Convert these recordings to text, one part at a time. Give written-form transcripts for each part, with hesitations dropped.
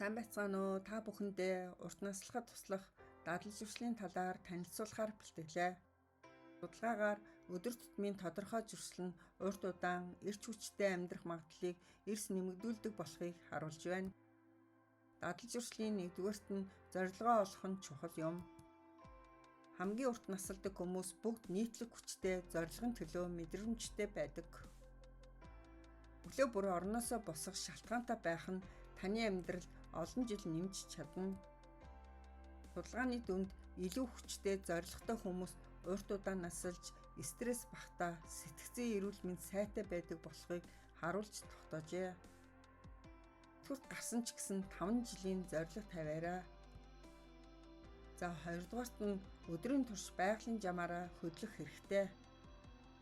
Сайн байцгаана уу? Та бүхэндээ урт наслахад туслах дадал зуршлын талаар танилцуулахаар бэлтгэлээ. Судалгаагаар өдөр тутмын тодорхой зуршил нь урт удаан эрч хүчтэй амьдрах магадлалыг эрс нэмэгдүүлдэг болохыг харуулж байна. Дадал зуршлын нэгдүгээрт нь зорилгоо олох нь чухал юм. Хамгийн урт насалдаг хүмүүс бүгд нийтлэг хүчтэй, зорилгын төлөө мэдрэмжтэй байдаг. Өглөө бүр орноосоо босох шалтгаантай байх нь таны амьдралд олон жил нэмж чадна. Судалгааны дүнд илүү хүчтэй, зорилготой хүмүүс урт удаан насалж, стресс багатай, сэтгцийн эрүүл мэнд сайтай байдаг болохыг харуулж тогтоожээ. Түр гарсан ч гэсэн 5 жилийн зорилго тавиарай. За, хоёрдугаарт нь өдрийн турш байгалийн жамаараа хөдлөх хэрэгтэй.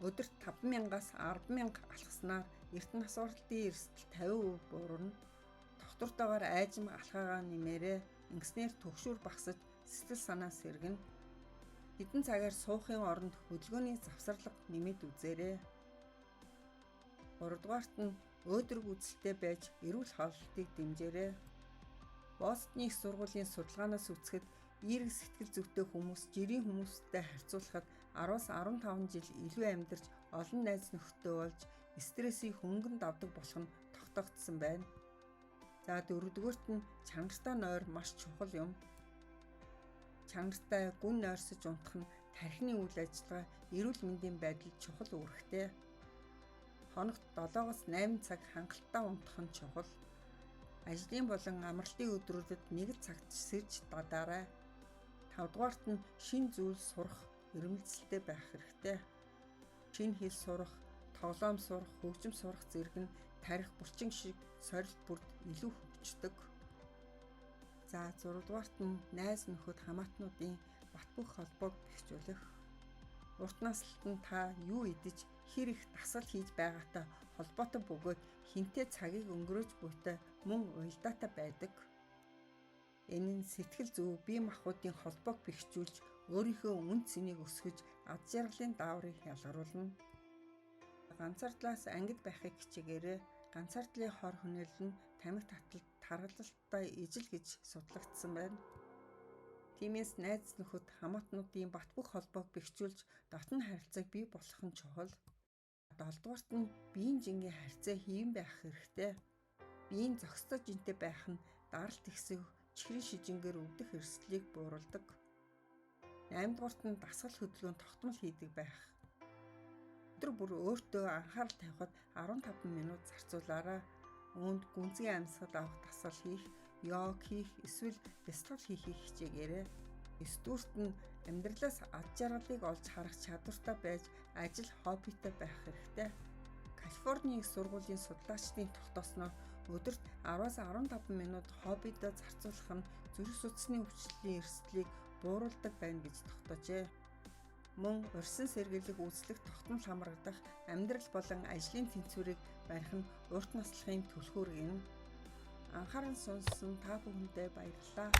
Өдөрт 5000-аас 10,000 алхаснаар эрт нас баралтын эрсдэл 50% буурна. Тогтвортойгоор айжим алхаагаа нэмээрэй. Ингэснээр түгшүүр багасаж, сэтгэл санаа сэргэнэ. Хэдэн цагаар суухын оронд хөдөлгөөний завсарлага нэмээд үзээрэй. Гуравдугаарт нь өөдрөг үзэлтэй байж эрүүл хооллолтыг дэмжээрэй. Бостны их сургуулийн судалгаанаас үзэхэд эерэг сэтгэл зүйтэй хүмүүс жирийн хүмүүстэй харьцуулахад 10-аас 15 жил илүү амьдарч, олон найз нөхдөд болж, стрессийг хөнгөн давдаг болох нь тогтоогдсон байна. За, дөрөвдүгээрт нь чанартай нойр маш чухал юм. Чанартай гүн нойрсож унтах нь тархины үйл ажиллагаа, эрүүл мэндийн байдал чухал үүрэгтэй. Хоногт 7-оос 8 цаг хангалттай унтах нь чухал. Ажлын болон амралтын өдрүүдэд нэг л цагт сэрж дадаарай. Тавдугаарт нь шинэ зүйл сурах эрмэлзэлтэй байх хэрэгтэй. Шинэ хэл сурах, тоглоом сурах, хөгжим сурах зэрэг нь тархи булчин шиг сорилт бүрд илүү хөгждөг. За, 6 дугаарт нь найз нөхөд хамаатнуудын бат бөх холбоог бэхжүүлэх. Урт наслалт нь та юу идэж, хэр их дасгал хийж байгаатай холбоотой бөгөөд хэнтэй цагийг өнгөрөөж буйтай мөн уялдаатай байдаг. Энэ нь сэтгэл зүй, бие махбодын холбоог бэхжүүлж, өөрийнхөө үнэ цэнийг өсгөж, аз жаргалын дааврыг ялгаруулна. Ганцаардлаас ангид байхыг хичээгээрэй. Ганцаардлын хор хөнөөл нь тамхи таталт, таргалалттай ижил гэж судлагдсан байна. Тиймээс найз нөхөд, хамаатнуудын бат бөх холбоог бэхжүүлж, дотно харилцааг бий болгох нь чухал. Долдугаарт нь биеийн жингийн харьцаа хэвэн байх хэрэгтэй. Биеийн зохистой жинтэй байх нь даралт ихсэх, чихрийн шижингээр өвдөх эрсдлийг бууруулдаг. Наймдугаарт нь дасгал хөдөлгөөн тогтмол хийдэг байх. Өдөр бүр өөртөө анхаарал тавихад 15 минут зарцуулаарай. Үүнд гүнзгий амьсгал авах дасгал хийх, йог хийх эсвэл бясалгал хийхийг хичээгээрэй. Есдүгээрт нь амьдралаас аз жаргалыг олж харах чадвартай байж, ажил хоббитой байх хэрэгтэй. Калифорни их сургуулийн судлаачдын тогтоосноор өдөрт 10-аас 15 минут хоббидоо зарцуулах нь зүрх судасны өвчлөлийн эрсдлийг бууруулдаг байна гэж тогтоожээ. Мөн урьдчилан сэргийлэх үзлэг тогтмол хамрагдах, амьдрал болон ажлын тэнцвэрийг барих нь урт наслахын түлхүүр юм. Анхааран сонссон та бүхэндээ баярлалаа.